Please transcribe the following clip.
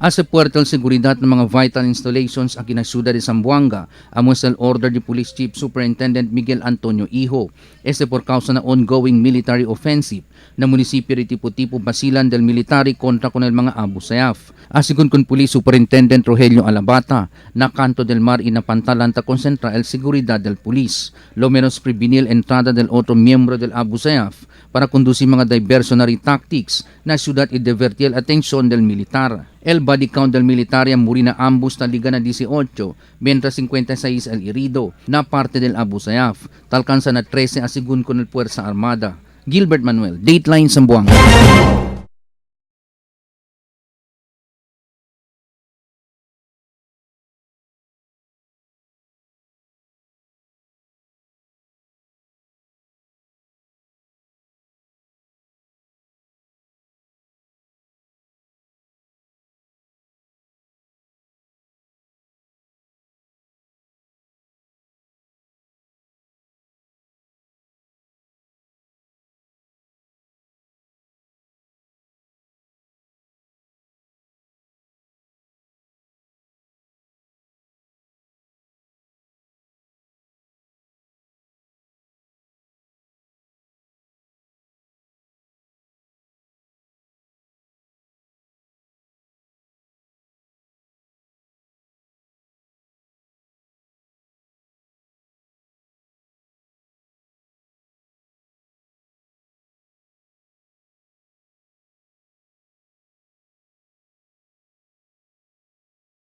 Hace fuerte el seguridad ng mga vital installations aquí na ciudad de Zamboanga, amos el order de Police Chief Superintendent Miguel Antonio Hijo. Este por causa na ongoing military offensive na munisipyo de Tipo-Tipo, Basilan del military kontra con el mga Abu Sayyaf. Asigun con Police Superintendent Rogelio Alabata, na Canto del Mar inapantalan ta concentra el seguridad del police. Lo menos prevenir entrada del otro miembro del Abu Sayyaf para conducir mga diversionary tactics na ciudad y divertir el atención del militar. El body count del militaria muri na ambos na liga na 18, mientras 56 el herido, na parte del Abu Sayyaf, talcanza na 13 asigun con el Fuerza Armada. Gilbert Manuel, Dateline Zamboanga.